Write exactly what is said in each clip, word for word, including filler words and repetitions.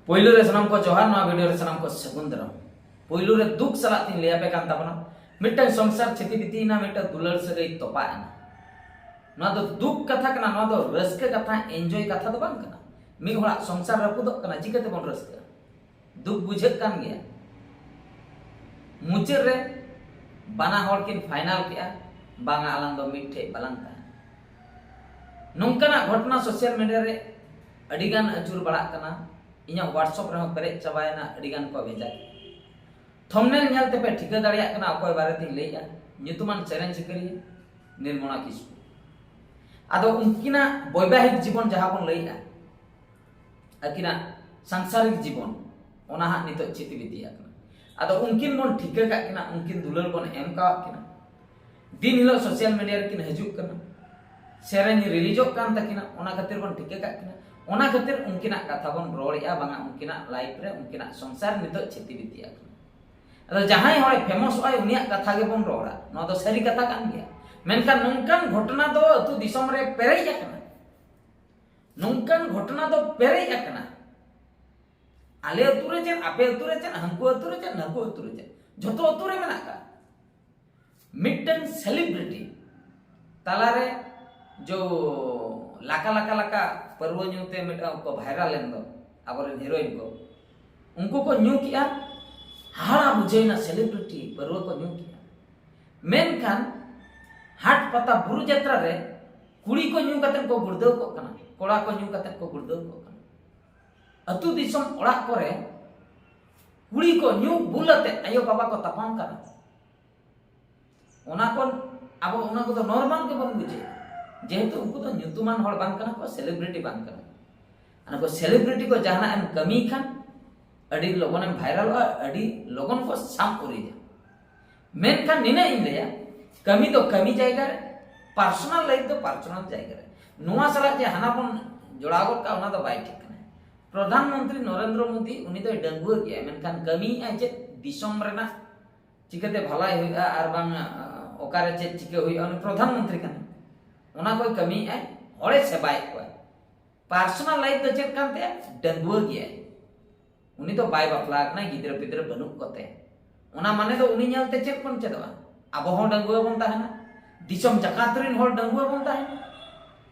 ᱯᱳᱭᱞᱳ ᱨᱮ ᱥᱟᱱᱟᱢ ᱠᱚ ᱡᱚᱦᱟᱨ, ᱱᱚᱣᱟ ᱵᱷᱤᱰᱤᱭᱳ ᱨᱮ ᱥᱟᱱᱟᱢ ᱠᱚ ᱥᱟᱹᱜᱩᱱ ᱫᱟᱨᱟᱢ᱾ ᱯᱳᱭᱞᱳ ᱨᱮ ᱫᱩᱠ ᱥᱟᱞᱟᱜ ᱛᱤᱧ ᱞᱟᱹᱭ ᱟᱯᱮ ᱠᱟᱱ ᱛᱟᱵᱚᱱᱟ, ᱢᱤᱫᱴᱟᱝ ᱥᱚᱝᱥᱟᱨ ᱪᱷᱤᱛᱤ ᱵᱤᱛᱤᱭᱮᱱᱟ, ᱢᱤᱫᱴᱟᱝ ᱫᱩᱞᱟᱹᱲ ᱥᱟᱹᱜᱟᱹᱭ ᱛᱚᱯᱟᱜ ᱮᱱᱟ᱾ ᱱᱚᱣᱟ ᱫᱚ ᱫᱩᱠ ᱠᱟᱛᱷᱟ ᱠᱟᱱᱟ, ᱱᱚᱣᱟ ᱫᱚ ᱨᱟᱹᱥᱠᱟᱹ ᱠᱟᱛᱷᱟ, ᱮᱱᱡᱚᱭ ᱠᱟᱛᱷᱟ ᱫᱚ ᱵᱟᱝ ᱠᱟᱱᱟ᱾ ᱢᱤᱫ ᱦᱚᱲᱟᱜ ᱥᱚᱝᱥᱟᱨ ᱨᱟᱹᱯᱩᱫᱚᱜ ᱠᱟᱱᱟ, ᱪᱤᱠᱟᱹ ᱛᱮᱵᱚᱱ ᱨᱟᱹᱥᱠᱟᱹᱜᱼᱟ? ᱫᱩᱠ ᱵᱩᱡᱷᱟᱹᱜ ᱠᱟᱱ ᱜᱮᱭᱟ᱾ ᱢᱩᱪᱟᱹᱫ ᱨᱮ ᱵᱟᱱᱟ ᱦᱚᱲ ᱠᱤᱱ ᱯᱷᱟᱭᱱᱟᱞ ᱠᱮᱜᱼᱟ, ᱵᱟᱝᱟ, ᱟᱞᱟᱝ ᱫᱚ ᱢᱤᱫ ᱴᱷᱮᱡ ᱵᱟᱞᱟᱝ ᱛᱟᱦᱮᱱᱟ᱾ ᱱᱚᱝᱠᱟᱱᱟᱜ ᱜᱷᱚᱴᱚᱱᱟ ᱥᱳᱥᱟᱞ ᱢᱤᱰᱤᱭᱟ ᱨᱮ ᱟᱹᱰᱤᱜᱟᱱ ᱟᱹᱪᱩᱨ ᱵᱟᱲᱟᱜ ᱠᱟᱱᱟ᱾ ᱤᱧᱟᱹᱜ WhatsApp ᱨᱮᱦᱚᱸ ᱯᱮᱨᱮᱡ ᱪᱟᱵᱟᱭᱮᱱᱟ, ᱟᱹᱰᱤᱜᱟᱱ ᱠᱚ ᱵᱷᱮᱡᱟ ᱠᱮᱫᱟ᱾ ᱛᱷᱚᱢᱵᱽᱱᱮᱞ ᱧᱮᱞ ᱛᱮᱯᱮ ᱴᱷᱤᱠᱟᱹ ᱫᱟᱲᱮᱭᱟᱜ ᱠᱟᱱᱟ ᱚᱠᱚᱭ ᱵᱟᱨᱮᱛᱤᱧ ᱞᱟᱹᱭᱮᱜᱼᱟ, ᱧᱩᱛᱩᱢᱟᱱ ᱥᱮᱨᱮᱧ ᱥᱤᱠᱟᱹᱨᱤᱭᱟᱹ ᱱᱤᱨᱢᱚᱞᱟ ᱠᱤᱥᱠᱩ᱾ ᱟᱫᱚ ᱩᱱᱠᱤᱱᱟᱜ ᱵᱳᱭᱵᱟᱦᱤᱠ ᱡᱤᱵᱚᱱ ᱡᱟᱦᱟᱸ ᱵᱚᱱ ᱞᱟᱹᱭᱮᱜᱼᱟ, ᱟᱹᱠᱤᱱᱟᱜ ᱥᱟᱝᱥᱟᱨᱤᱠ ᱡᱤᱵᱚᱱ, ᱚᱱᱟ ᱦᱟᱸᱜ ᱱᱤᱛᱚᱜ ᱪᱷᱤᱛᱤ ᱵᱤᱛᱤ ᱟᱠᱟᱱᱟ᱾ ᱟᱫᱚ ᱩᱱᱠᱤᱱ ᱵᱚᱱ ᱴᱷᱤᱠᱟᱹ ᱠᱟᱜ ᱠᱤᱱᱟ, ᱩᱱᱠᱤᱱ ᱫᱩᱞᱟᱹᱲ ᱵᱚᱱ ᱮᱢ ᱠᱟᱣᱟᱫ ᱠᱤᱱᱟ᱾ ᱫᱤᱱ ᱦᱤᱞᱳᱜ ᱥᱳᱥᱟᱞ ᱢᱤᱰᱤᱭᱟ ᱨᱮᱠᱤᱱ ᱦᱤᱡᱩᱜ ᱠᱟᱱᱟ, ᱥᱮᱨᱮᱧ ᱨᱤᱞᱤᱡᱚᱜ ᱠᱟᱱ ᱛᱟᱹᱠᱤᱱᱟ, ᱚᱱᱟ ᱠᱷᱟᱹᱛᱤᱨ ᱵᱚᱱ ᱴᱷᱤᱠᱟᱹ ᱠᱟᱜ ᱠᱤᱱᱟ᱾ ᱚᱱᱟ ᱠᱷᱟᱹᱛᱤᱨ ᱩᱱᱠᱤᱱᱟᱜ ᱠᱟᱛᱷᱟ ᱵᱚᱱ ᱨᱚᱲᱮᱜᱼᱟ, ᱵᱟᱝᱟ ᱩᱱᱠᱤᱱᱟᱜ ᱞᱟᱭᱤᱯᱷ ᱨᱮ ᱩᱱᱠᱤᱱᱟᱜ ᱥᱚᱝᱥᱟᱨ ᱱᱤᱛᱚᱜ ᱪᱷᱤᱛᱤ ᱵᱤᱛᱤ ᱟᱠᱟᱱᱟ᱾ ᱟᱫᱚ ᱡᱟᱦᱟᱸᱭ ᱦᱚᱲᱮ ᱯᱷᱮᱢᱚᱥᱚᱜ ᱟᱭ, ᱩᱱᱤᱭᱟᱜ ᱠᱟᱛᱷᱟ ᱜᱮᱵᱚᱱ ᱨᱚᱲᱟ, ᱱᱚᱣᱟ ᱫᱚ ᱥᱟᱹᱨᱤ ᱠᱟᱛᱷᱟ ᱠᱟᱱ ᱜᱮᱭᱟ᱾ ᱢᱮᱱᱠᱷᱟᱱ ᱱᱚᱝᱠᱟᱱ ᱜᱷᱚᱴᱚᱱᱟ ᱫᱚ ᱟᱹᱛᱩ ᱫᱤᱥᱚᱢ ᱨᱮ ᱯᱮᱨᱮᱡ ᱟᱠᱟᱱᱟ᱾ ᱱᱚᱝᱠᱟᱱ ᱜᱷᱚᱴᱚᱱᱟ ᱫᱚ ᱯᱮᱨᱮᱡ ᱟᱠᱟᱱᱟ᱾ ᱟᱞᱮ ᱟᱹᱛᱩ ᱨᱮ ᱪᱮᱫ, ᱟᱯᱮ ᱟᱹᱛᱩ ᱨᱮ ᱪᱮᱫ, ᱦᱟᱹᱱᱠᱩ ᱟᱹᱛᱩ ᱨᱮ ᱪᱮᱫ, ᱱᱟᱹᱠᱩ ᱟᱹᱛᱩ ᱨᱮ ᱪᱮᱫ, ᱡᱷᱚᱛᱚ ᱟᱹᱛᱩ ᱨᱮ ᱢᱮᱱᱟᱜ ᱟᱠᱟᱫ᱾ ᱢᱤᱫᱴᱟᱝ ᱥᱮᱞᱤᱵᱨᱤᱴᱤ ᱛᱟᱞᱟᱨᱮ ᱡᱚ ᱞᱟᱠᱟ ᱞᱟᱠᱟ ᱞᱟᱠᱟ ᱯᱟᱹᱨᱣᱟᱹ ᱧᱩ ᱛᱮ ᱢᱤᱫᱴᱟᱝ ᱠᱚ ᱵᱷᱟᱭᱨᱟᱞ ᱮᱱ ᱫᱚ ᱟᱵᱚᱨᱮᱱ ᱦᱤᱨᱳᱭᱤᱱ ᱠᱚ, ᱩᱱᱠᱩ ᱠᱚ ᱧᱩ ᱠᱮᱜᱼᱟ᱾ ᱦᱟᱦᱟᱲᱟ ᱵᱩᱡᱷᱟᱹᱣᱮᱱᱟ, ᱥᱮᱞᱤᱵᱨᱤᱴᱤ ᱯᱟᱹᱨᱣᱟᱹ ᱠᱚ ᱧᱩ ᱠᱮᱜᱼᱟ᱾ ᱢᱮᱱᱠᱷᱟᱱ ᱦᱟᱴ ᱯᱟᱛᱟ ᱵᱩᱨᱩ ᱡᱟᱛᱨᱟ ᱨᱮ ᱠᱩᱲᱤ ᱠᱚ ᱧᱩ ᱠᱟᱛᱮ ᱠᱚ ᱜᱩᱲᱫᱟᱹᱣ ᱠᱚᱜ ᱠᱟᱱᱟ, ᱠᱚᱲᱟ ᱠᱚ ᱧᱩ ᱠᱟᱛᱮ ᱠᱚ ᱜᱩᱲᱫᱟᱹᱣ ᱠᱚᱜ ᱠᱟᱱᱟ᱾ ᱟᱹᱛᱩ ᱫᱤᱥᱚᱢ ᱚᱲᱟᱜ ᱠᱚᱨᱮ ᱠᱩᱲᱤ ᱠᱚ ᱧᱩ ᱵᱩᱞ ᱟᱛᱮ ᱟᱭᱳ ᱵᱟᱵᱟ ᱠᱚ ᱛᱟᱯᱟᱢ ᱠᱟᱱᱟ᱾ ᱚᱱᱟ ᱠᱚ ᱟᱵᱚ ᱚᱱᱟ ᱠᱚᱫᱚ ᱱᱚᱨᱢᱟᱞ ᱜᱮᱵᱚᱱ ᱵᱩᱡᱷᱟᱹᱣᱟ, ᱡᱮᱦᱮᱛᱩ ᱩᱱᱠᱩ ᱫᱚ ᱧᱩᱛᱩᱢᱟᱱ ᱦᱚᱲ ᱵᱟᱝ ᱠᱟᱱᱟ ᱠᱚ, ᱥᱮᱞᱤᱵᱨᱤᱴᱤ ᱵᱟᱝ ᱠᱟᱱᱟ ᱠᱚ᱾ ᱚᱱᱟ ᱠᱚ ᱥᱮᱞᱤᱵᱨᱤᱴᱤ ᱠᱚ ᱡᱟᱦᱟᱱᱟᱜ ᱮᱢ ᱠᱟᱹᱢᱤ ᱠᱷᱟᱱ ᱟᱹᱰᱤ ᱞᱚᱜᱚᱱᱮᱢ ᱵᱷᱟᱭᱨᱟᱞᱚᱜᱼᱟ, ᱟᱹᱰᱤ ᱞᱚᱜᱚᱱ ᱠᱚ ᱥᱟᱵ ᱩᱨᱤᱡᱟ᱾ ᱢᱮᱱᱠᱷᱟᱱ ᱱᱤᱱᱟᱹᱜ ᱤᱧ ᱞᱟᱹᱭᱟ, ᱠᱟᱹᱢᱤ ᱫᱚ ᱠᱟᱹᱢᱤ ᱡᱟᱭᱜᱟ ᱨᱮ, ᱯᱟᱨᱥᱚᱱᱟᱞ ᱞᱟᱭᱤᱯᱷ ᱫᱚ ᱯᱟᱨᱥᱚᱱᱟᱞ ᱡᱟᱭᱜᱟ ᱨᱮ᱾ ᱱᱚᱣᱟ ᱥᱟᱞᱟᱜ ᱡᱮ ᱦᱟᱱᱟ ᱵᱚᱱ ᱡᱚᱲᱟᱣ ᱜᱚᱫ ᱠᱟᱜᱼᱟ, ᱚᱱᱟ ᱫᱚ ᱵᱟᱭ ᱴᱷᱤᱠ ᱠᱟᱱᱟ᱾ ᱯᱨᱚᱫᱷᱟᱱ ᱢᱚᱱᱛᱨᱤ ᱱᱚᱨᱮᱱᱫᱨᱚ ᱢᱳᱫᱤ, ᱩᱱᱤ ᱫᱚᱭ ᱰᱟᱺᱜᱩᱣᱟᱹ ᱜᱮᱭᱟᱭ, ᱢᱮᱱᱠᱷᱟᱱ ᱠᱟᱹᱢᱤᱭᱮᱫᱼᱟᱭ ᱪᱮᱫ? ᱫᱤᱥᱚᱢ ᱨᱮᱱᱟᱜ ᱪᱤᱠᱟᱹᱛᱮ ᱵᱷᱟᱞᱟᱭ ᱦᱩᱭᱩᱜᱼᱟ ᱟᱨ ᱵᱟᱝ, ᱟᱸ, ᱚᱠᱟᱨᱮ ᱪᱮᱫ ᱪᱤᱠᱟᱹ ᱦᱩᱭᱩᱜᱼᱟ, ᱩᱱᱤ ᱯᱨᱚᱫᱷᱟᱱ ᱢᱚᱱᱛᱨᱤ ᱠᱟᱱᱟᱭ, ᱚᱱᱟ ᱠᱚᱭ ᱠᱟᱹᱢᱤᱭᱮᱫᱼᱟᱭ, ᱦᱚᱲᱮ ᱥᱮᱵᱟᱭᱮᱫ ᱠᱚᱣᱟᱭ᱾ ᱯᱟᱨᱥᱚᱱᱟᱞ ᱞᱟᱭᱤᱯᱷ ᱫᱚ ᱪᱮᱫ ᱠᱟᱱ ᱛᱟᱭᱟ? ᱰᱟᱺᱜᱩᱣᱟᱹ ᱜᱮᱭᱟᱭ᱾ ᱩᱱᱤ ᱫᱚ ᱵᱟᱭ ᱵᱟᱯᱞᱟ ᱟᱠᱟᱱᱟ, ᱜᱤᱫᱽᱨᱟᱹ ᱯᱤᱫᱽᱨᱟᱹ ᱵᱟᱹᱱᱩᱜ ᱠᱚᱛᱮ᱾ ᱚᱱᱟ ᱢᱟᱱᱮ ᱫᱚ ᱩᱱᱤ ᱧᱮᱞᱛᱮ ᱪᱮᱫ ᱵᱚᱱ ᱪᱮᱫᱚᱜᱼᱟ? ᱟᱵᱚ ᱦᱚᱸ ᱰᱟᱺᱜᱩᱣᱟᱹ ᱵᱚᱱ ᱛᱟᱦᱮᱱᱟ, ᱫᱤᱥᱚᱢ ᱡᱟᱠᱟᱛ ᱨᱮᱱ ᱦᱚᱲ ᱰᱟᱺᱜᱩᱣᱟᱹ ᱵᱚᱱ ᱛᱟᱦᱮᱱᱟ,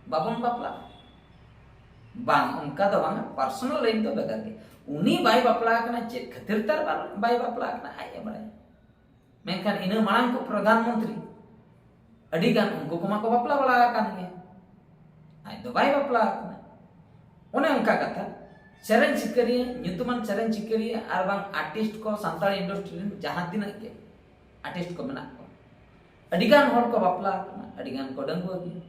ᱵᱟᱵᱚᱱ ᱵᱟᱯᱞᱟᱜᱼᱟ? ᱵᱟᱝ, ᱚᱱᱠᱟ ᱫᱚ ᱵᱟᱝᱟ᱾ ᱯᱟᱨᱥᱚᱱᱟᱞ ᱞᱟᱭᱤᱯᱷ ᱫᱚ ᱵᱷᱮᱜᱟᱨ ᱜᱮ᱾ ᱩᱱᱤ ᱵᱟᱭ ᱵᱟᱯᱞᱟ ᱟᱠᱟᱱᱟ, ᱪᱮᱫ ᱠᱷᱟᱹᱛᱤᱨ ᱛᱮ ᱵᱟᱭ ᱵᱟᱯᱞᱟ ᱟᱠᱟᱱᱟ, ᱟᱡ ᱮ ᱵᱟᱲᱟᱭᱟ᱾ ᱢᱮᱱᱠᱷᱟᱱ ᱤᱱᱟᱹ ᱢᱟᱲᱟᱝ ᱠᱚ ᱯᱨᱚᱫᱷᱟᱱ ᱢᱚᱱᱛᱨᱤ ᱟᱹᱰᱤ ᱜᱟᱱ ᱩᱱᱠᱩ ᱠᱚᱢᱟ ᱠᱚ ᱵᱟᱯᱞᱟ ᱵᱟᱲᱟ ᱟᱠᱟᱱ ᱜᱮ, ᱟᱡ ᱫᱚ ᱵᱟᱭ ᱵᱟᱯᱞᱟ ᱟᱠᱟᱱᱟ᱾ ᱚᱱᱮ ᱚᱱᱠᱟ ᱠᱟᱛᱷᱟ᱾ ᱥᱮᱨᱮᱧ ᱥᱤᱠᱟᱹᱨᱤᱭᱟᱹ, ᱧᱩᱛᱩᱢᱟᱱ ᱥᱮᱨᱮᱧ ᱥᱤᱠᱟᱹᱨᱤᱭᱟᱹ ᱟᱨ ᱵᱟᱝ ᱟᱨᱴᱤᱥᱴ ᱠᱚ, ᱥᱟᱱᱛᱟᱲ ᱤᱱᱰᱟᱥᱴᱨᱤ ᱨᱮᱱ ᱡᱟᱦᱟᱸ ᱛᱤᱱᱟᱹᱜ ᱜᱮ ᱟᱨᱴᱤᱥᱴ ᱠᱚ ᱢᱮᱱᱟᱜ ᱠᱚᱣᱟ, ᱟᱹᱰᱤ ᱜᱟᱱ ᱦᱚᱲ ᱠᱚ ᱵᱟᱯᱞᱟ ᱟᱠᱟᱱᱟ, ᱟᱹᱰᱤ ᱜᱟᱱ ᱠᱚ ᱰᱟᱺᱜᱩᱣᱟᱹ ᱜᱮᱭᱟ᱾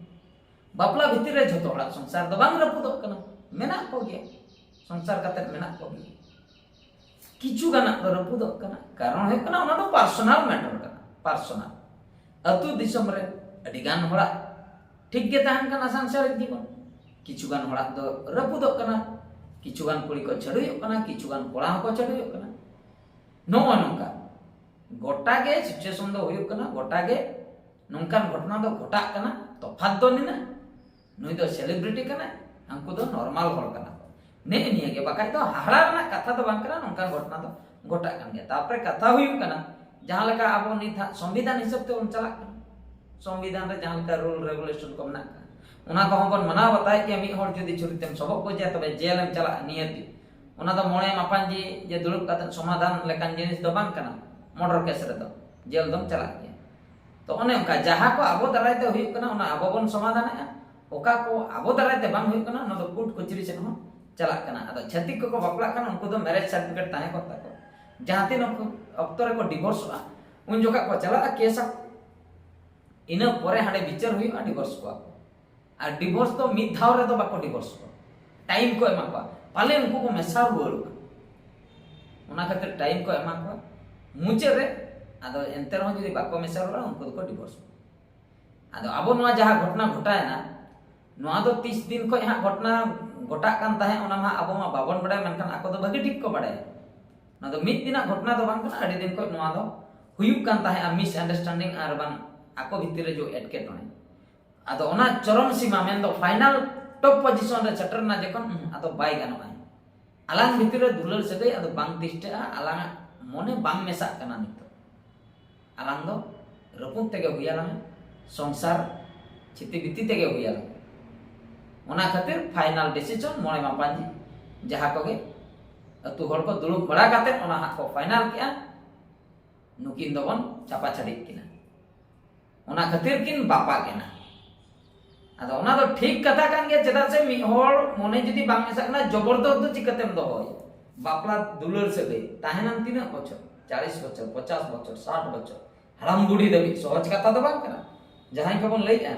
ᱵᱟᱯᱞᱟ ᱵᱷᱤᱛᱤᱨ ᱨᱮ ᱡᱷᱚᱛᱚ ᱦᱚᱲᱟᱜ ᱥᱚᱝᱥᱟᱨ ᱫᱚ ᱵᱟᱝ ᱨᱟᱹᱯᱩᱫᱚᱜ ᱠᱟᱱᱟ, ᱢᱮᱱᱟᱜ ᱠᱚᱜᱮᱭᱟ, ᱥᱚᱝᱥᱟᱨ ᱠᱟᱛᱮ ᱢᱮᱱᱟᱜ ᱠᱚᱜᱮᱭᱟ᱾ ᱠᱤᱪᱷᱩ ᱜᱟᱱᱟᱜ ᱫᱚ ᱨᱟᱹᱯᱩᱫᱚᱜ ᱠᱟᱱᱟ, ᱠᱟᱨᱚᱱ ᱦᱩᱭᱩᱜ ᱠᱟᱱᱟ ᱚᱱᱟ ᱫᱚ ᱯᱟᱨᱥᱚᱱᱟᱞ ᱢᱮᱴᱟᱨ ᱠᱟᱱᱟ, ᱯᱟᱨᱥᱚᱱᱟᱞ᱾ ᱟᱹᱛᱩ ᱫᱤᱥᱚᱢ ᱨᱮ ᱟᱹᱰᱤ ᱜᱟᱱ ᱦᱚᱲᱟᱜ ᱴᱷᱤᱠ ᱜᱮ ᱛᱟᱦᱮᱱ ᱠᱟᱱᱟ ᱥᱟᱝᱥᱟᱨᱤᱠ ᱡᱤᱵᱚᱱ, ᱠᱤᱪᱷᱩ ᱜᱟᱱ ᱦᱚᱲᱟᱜ ᱫᱚ ᱨᱟᱹᱯᱩᱫᱚᱜ ᱠᱟᱱᱟ, ᱠᱤᱪᱷᱩ ᱜᱟᱱ ᱠᱩᱲᱤ ᱠᱚ ᱪᱷᱟᱹᱰᱩᱭᱚᱜ ᱠᱟᱱᱟ, ᱠᱤᱪᱷᱩ ᱜᱟᱱ ᱠᱚᱲᱟ ᱦᱚᱸᱠᱚ ᱪᱷᱟᱹᱰᱩᱭᱚᱜ ᱠᱟᱱᱟ᱾ ᱱᱚᱜᱼᱚ ᱱᱚᱝᱠᱟ ᱜᱚᱴᱟ ᱜᱮ ᱥᱤᱪᱩᱭᱮᱥᱚᱱ ᱫᱚ ᱦᱩᱭᱩᱜ ᱠᱟᱱᱟ, ᱜᱚᱴᱟ ᱜᱮ ᱱᱚᱝᱠᱟᱱ ᱜᱷᱚᱴᱚᱱᱟ ᱫᱚ ᱜᱷᱚᱴᱟᱜ ᱠᱟᱱᱟ᱾ ᱛᱚᱯᱷᱟᱛ ᱫᱚ ᱱᱤᱱᱟᱹᱜ, ᱱᱩᱭ ᱫᱚ ᱥᱮᱞᱤᱵᱨᱤᱴᱤ ᱠᱟᱱᱟᱭ, ᱦᱟᱹᱱᱠᱩ ᱫᱚ ᱱᱚᱨᱢᱟᱞ ᱦᱚᱲ ᱠᱟᱱᱟ ᱠᱚ᱾ ᱱᱮᱜᱼᱮ ᱱᱤᱭᱟᱹ ᱜᱮ, ᱵᱟᱠᱷᱟᱡ ᱫᱚ ᱦᱟᱦᱟᱲᱟ ᱨᱮᱱᱟᱜ ᱠᱟᱛᱷᱟ ᱫᱚ ᱵᱟᱝ ᱠᱟᱱᱟ, ᱱᱚᱝᱠᱟᱱ ᱜᱷᱚᱴᱚᱱᱟ ᱫᱚ ᱜᱷᱚᱴᱟᱜ ᱠᱟᱱ ᱜᱮᱭᱟ᱾ ᱛᱟᱨᱯᱚᱨᱮ ᱠᱟᱛᱷᱟ ᱦᱩᱭᱩᱜ ᱠᱟᱱᱟ, ᱡᱟᱦᱟᱸ ᱞᱮᱠᱟ ᱟᱵᱚ ᱱᱤᱛ ᱦᱟᱸᱜ ᱥᱚᱝᱵᱤᱫᱷᱟᱱ ᱦᱤᱥᱟᱹᱵ ᱛᱮᱵᱚᱱ ᱪᱟᱞᱟᱜ ᱠᱟᱱᱟ, ᱥᱚᱝᱵᱤᱫᱷᱟᱱ ᱨᱮ ᱡᱟᱦᱟᱸ ᱞᱮᱠᱟ ᱨᱩᱞ ᱨᱮᱜᱩᱞᱮᱥᱚᱱ ᱠᱚ ᱢᱮᱱᱟᱜ ᱠᱟᱜᱼᱟ, ᱚᱱᱟ ᱠᱚᱦᱚᱸ ᱵᱚᱱ ᱢᱟᱱᱟᱣ ᱵᱟᱛᱟᱣᱮᱫ ᱜᱮᱭᱟ᱾ ᱢᱤᱫ ᱦᱚᱲ ᱡᱩᱫᱤ ᱪᱷᱩᱨᱤ ᱛᱮᱢ ᱥᱚᱵᱚᱜ ᱜᱚᱡᱮᱭᱟ, ᱛᱚᱵᱮ ᱡᱮᱞ ᱮᱢ ᱪᱟᱞᱟᱜᱼᱟ ᱱᱤᱭᱟᱹᱛᱤ᱾ ᱚᱱᱟ ᱫᱚ ᱢᱚᱬᱮ ᱢᱟᱯᱟᱧᱡᱤ ᱡᱮ ᱫᱩᱲᱩᱵ ᱠᱟᱛᱮ ᱥᱚᱢᱟᱫᱷᱟᱱ ᱞᱮᱠᱟᱱ ᱡᱤᱱᱤᱥ ᱫᱚ ᱵᱟᱝ ᱠᱟᱱᱟ᱾ ᱢᱚᱨᱰᱟᱨ ᱠᱮᱥ ᱨᱮᱫᱚ ᱡᱮᱞ ᱫᱚᱢ ᱪᱟᱞᱟᱜ ᱜᱮᱭᱟ᱾ ᱛᱚ ᱚᱱᱮ ᱚᱱᱠᱟ ᱡᱟᱦᱟᱸ ᱠᱚ ᱟᱵᱚ ᱫᱟᱨᱟᱭ ᱛᱮ ᱦᱩᱭᱩᱜ ᱠᱟᱱᱟ, ᱚᱱᱟ ᱟᱵᱚ ᱵᱚᱱ ᱥᱚᱢᱟᱫᱷᱟᱱᱮᱜᱼᱟ᱾ ᱚᱠᱟ ᱠᱚ ᱟᱵᱚ ᱫᱟᱨᱟᱭ ᱛᱮ ᱵᱟᱝ ᱦᱩᱭᱩᱜ ᱠᱟᱱᱟ, ᱚᱱᱟ ᱫᱚ ᱠᱳᱨᱴ ᱠᱚᱪᱟᱹᱨᱤ ᱥᱮᱫ ᱦᱚᱸ ᱪᱟᱞᱟᱜ ᱠᱟᱱᱟ᱾ ᱟᱫᱚ ᱪᱷᱟᱹᱛᱤᱠ ᱠᱚᱠᱚ ᱵᱟᱯᱞᱟᱜ ᱠᱟᱱᱟ, ᱩᱱᱠᱩ ᱫᱚ ᱢᱮᱨᱮᱡᱽ ᱥᱟᱨᱴᱤᱯᱷᱤᱠᱮᱴ ᱛᱟᱦᱮᱸ ᱠᱚᱜ ᱛᱟᱠᱚ᱾ ᱡᱟᱦᱟᱸ ᱛᱤᱱ ᱚᱠᱛᱚ, ᱚᱠᱛᱚ ᱨᱮᱠᱚ ᱰᱤᱵᱷᱳᱨᱥᱚᱜᱼᱟ, ᱩᱱ ᱡᱚᱠᱷᱚᱱ ᱠᱚ ᱪᱟᱞᱟᱜᱼᱟ ᱠᱮᱥ ᱟᱠᱚ, ᱤᱱᱟᱹ ᱯᱚᱨᱮ ᱦᱟᱸᱰᱮ ᱵᱤᱪᱟᱹᱨ ᱦᱩᱭᱩᱜᱼᱟ, ᱰᱤᱵᱷᱳᱨᱥ ᱠᱚᱣᱟ ᱠᱚ᱾ ᱟᱨ ᱰᱤᱵᱷᱳᱨᱥ ᱫᱚ ᱢᱤᱫ ᱫᱷᱟᱣ ᱨᱮᱫᱚ ᱵᱟᱠᱚ ᱰᱤᱵᱷᱳᱨᱥ ᱠᱚᱣᱟ, ᱴᱟᱭᱤᱢ ᱠᱚ ᱮᱢᱟ ᱠᱚᱣᱟ, ᱯᱟᱞᱮ ᱩᱱᱠᱩ ᱠᱚ ᱢᱮᱥᱟ ᱨᱩᱣᱟᱹᱲᱚᱜᱼᱟ᱾ ᱚᱱᱟ ᱠᱷᱟᱹᱛᱤᱨ ᱴᱟᱭᱤᱢ ᱠᱚ ᱮᱢᱟ ᱠᱚᱣᱟ᱾ ᱢᱩᱪᱟᱹᱫ ᱨᱮ ᱟᱫᱚ ᱮᱱᱛᱮ ᱨᱮᱦᱚᱸ ᱡᱩᱫᱤ ᱵᱟᱠᱚ ᱢᱮᱥᱟ ᱨᱩᱣᱟᱹᱲᱟ, ᱩᱱᱠᱩ ᱫᱚᱠᱚ ᱰᱤᱵᱷᱳᱨᱥ ᱠᱚᱣᱟ᱾ ᱟᱫᱚ ᱟᱵᱚ ᱱᱚᱣᱟ ᱡᱟᱦᱟᱸ ᱜᱷᱚᱴᱚᱱᱟ ᱜᱷᱚᱴᱟᱣᱮᱱᱟ, ᱱᱚᱣᱟ ᱫᱚ ᱛᱤᱥ ᱫᱤᱱ ᱠᱷᱚᱱ ᱦᱟᱸᱜ ᱜᱷᱚᱴᱚᱱᱟ ᱜᱷᱚᱴᱟᱜ ᱠᱟᱱ ᱛᱟᱦᱮᱸᱫ, ᱚᱱᱟ ᱢᱟ ᱟᱵᱚ ᱢᱟ ᱵᱟᱵᱚᱱ ᱵᱟᱲᱟᱭᱟ, ᱢᱮᱱᱠᱷᱟᱱ ᱟᱠᱚ ᱫᱚ ᱵᱷᱟᱹᱜᱤ ᱴᱷᱤᱠ ᱠᱚ ᱵᱟᱲᱟᱭᱟ᱾ ᱱᱚᱣᱟ ᱫᱚ ᱢᱤᱫ ᱫᱤᱱᱟᱜ ᱜᱷᱚᱴᱚᱱᱟ ᱫᱚ ᱵᱟᱝ ᱠᱟᱱᱟ, ᱟᱹᱰᱤ ᱫᱤᱱ ᱠᱷᱚᱱ ᱱᱚᱣᱟ ᱫᱚ ᱦᱩᱭᱩᱜ ᱠᱟᱱ ᱛᱟᱦᱮᱸᱫᱼᱟ, ᱢᱤᱥᱟᱱᱰᱟᱨᱥᱴᱮᱱᱰᱤᱝ ᱟᱨ ᱵᱟᱝ ᱟᱠᱚ ᱵᱷᱤᱛᱤᱨ ᱨᱮ ᱡᱮ ᱮᱴᱠᱮᱴᱚᱬᱮ᱾ ᱟᱫᱚ ᱚᱱᱟ ᱪᱚᱨᱚᱢ ᱥᱤᱢᱟ, ᱢᱮᱱᱫᱚ ᱯᱷᱟᱭᱱᱟᱞ ᱴᱚᱯ ᱯᱚᱡᱤᱥᱚᱱ ᱨᱮ ᱥᱮᱴᱮᱨ ᱮᱱᱟ ᱡᱚᱠᱷᱚᱱ, ᱩᱸ, ᱟᱫᱚ ᱵᱟᱭ ᱜᱟᱱᱚᱜᱼᱟ᱾ ᱟᱞᱟᱝ ᱵᱷᱤᱛᱤᱨ ᱨᱮ ᱫᱩᱞᱟᱹᱲ ᱥᱟᱹᱜᱟᱹᱭ ᱟᱫᱚ ᱵᱟᱝ ᱛᱤᱥᱴᱟᱹᱜᱼᱟ᱾ ᱟᱞᱟᱝᱟᱜ ᱢᱚᱱᱮ ᱵᱟᱝ ᱢᱮᱥᱟᱜ ᱠᱟᱱᱟ᱾ ᱱᱤᱛᱚᱜ ᱟᱞᱟᱝ ᱫᱚ ᱨᱟᱹᱯᱩᱫ ᱛᱮᱜᱮ ᱦᱩᱭ ᱟᱞᱟᱝᱟ, ᱥᱚᱝᱥᱟᱨ ᱪᱷᱤᱛᱤ ᱵᱤᱛᱤ ᱛᱮᱜᱮ ᱦᱩᱭ ᱟᱞᱟᱝᱟ᱾ ᱚᱱᱟ ᱠᱷᱟᱹᱛᱤᱨ final decision ᱢᱚᱬᱮ ᱢᱟᱯᱟᱧᱡᱤ ᱡᱟᱦᱟᱸ ᱠᱚᱜᱮ ᱟᱹᱛᱩ ᱦᱚᱲ ᱠᱚ ᱫᱩᱲᱩᱵ ᱵᱟᱲᱟ ᱠᱟᱛᱮ ᱚᱱᱟ ᱦᱟᱸᱜ ᱠᱚ final ᱠᱮᱜᱼᱟ, ᱱᱩᱠᱤᱱ ᱫᱚᱵᱚᱱ ᱪᱟᱯᱟ ᱪᱷᱟᱹᱰᱤᱜ ᱠᱤᱱᱟ᱾ ᱚᱱᱟ ᱠᱷᱟᱹᱛᱤᱨ ᱠᱤᱱ ᱵᱟᱯᱟᱜ ᱮᱱᱟ᱾ ᱟᱫᱚ ᱚᱱᱟ ᱫᱚ ᱴᱷᱤᱠ ᱠᱟᱛᱷᱟ ᱠᱟᱱ ᱜᱮᱭᱟ, ᱪᱮᱫᱟᱜ ᱥᱮ ᱢᱤᱫ ᱦᱚᱲ ᱢᱚᱱᱮ ᱡᱩᱫᱤ ᱵᱟᱝ ᱢᱮᱥᱟᱜ ᱠᱟᱱᱟ, ᱡᱚᱵᱚᱨᱫᱚᱥ ᱫᱚ ᱪᱤᱠᱟᱹᱛᱮᱢ ᱫᱚᱦᱚᱭᱟ? ᱵᱟᱯᱞᱟ ᱫᱩᱞᱟᱹᱲ ᱥᱟᱹᱜᱟᱹᱭ ᱛᱟᱦᱮᱱᱟᱢ ᱛᱤᱱᱟᱹᱜ ᱵᱚᱪᱷᱚᱨ? ᱪᱟᱞᱤᱥ ᱵᱚᱪᱷᱚᱨ, ᱯᱚᱪᱟᱥ ᱵᱚᱪᱷᱚᱨ, ᱥᱟᱴ ᱵᱚᱪᱷᱚᱨ, ᱦᱟᱲᱟᱢ ᱵᱩᱲᱦᱤ ᱫᱷᱟᱹᱵᱤᱡ᱾ ᱥᱚᱦᱚᱡ ᱠᱟᱛᱷᱟ ᱫᱚ ᱵᱟᱝ ᱠᱟᱱᱟ᱾ ᱡᱟᱦᱟᱸᱭ ᱠᱚᱵᱚᱱ ᱞᱟᱹᱭᱮᱫᱼᱟ,